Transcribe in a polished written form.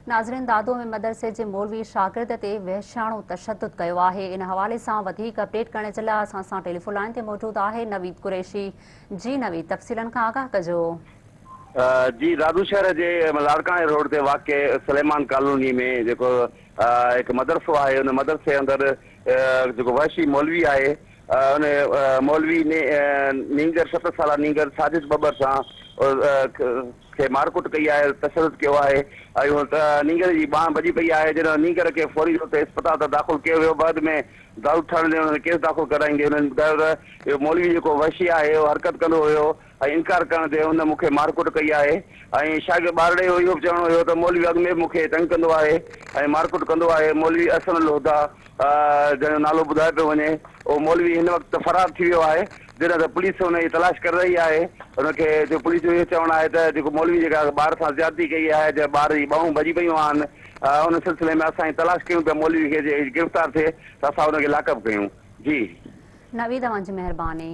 ناظرين دادو ۾ مدرسي جي مولوي شاگرد تي وحشياڻو تشدد ڪيو آهي ان حوالي سان وڌيڪ اپڊيٽ ڪرڻ جي لاء اسان سان ٽيليفون لائين تي موجود آهي نويد قريشي جي نويد تفصيلن کان آگاهه ڪجو. جي دادو شهر جي لاڙڪاڻي روڊ تي واقع سليمان ڪالوني ۾ جيڪو هڪ مدرسو آهي ان مدرسي اندر جيڪو وحشي مولوي آهي ان مولوي نينگر ست سالا نينگر ساجد ٻٻر سان کي مارڪٽ ڪئي آهي، تشدد ڪيو آهي ۽ نينگر جي ٻانهن ڀڄي پئي آهي، جڏهن نينگر کي فوري طور تي اسپتال ته داخل ڪيو ويو، بعد ۾ دادو ٿاڻي تي انهن ڪيس داخل ڪرائيندي انهن ٻڌايو ته اهو مولوي جيڪو وحشي آهي اهو حرڪت ڪندو هيو ۽ انڪار ڪرڻ تي ان مون کي مارڪٽ ڪئي آهي ۽ شاگرد ٻارڙي جو اهو به چوڻ هيو ته مولوي اڳ ۾ به مون کي تنگ ڪندو آهي ۽ مارڪٽ ڪندو آهي، مولوي احسن الهديٰ جنهن جو نالو ٻڌايو پيو وڃي اهو مولوي هن وقت فرار ٿي ويو آهي. جڏهن ته پوليس ان جي تلاش ڪري رهي آهي، ان کي جو پوليس جو اهو چوڻ آهي ته جيڪو مولوي جيڪا ٻار سان زيادتي ڪئي آهي جنهن ٻار جي ٻانهون ڀڄي پيون آهن ان سلسلي ۾ اسان تلاش ڪيون پيا مولوي کي جي گرفتار ٿئي ته اسان ان کي لاڪ اپ ڪيون جي. نويد اوهان جي مهرباني.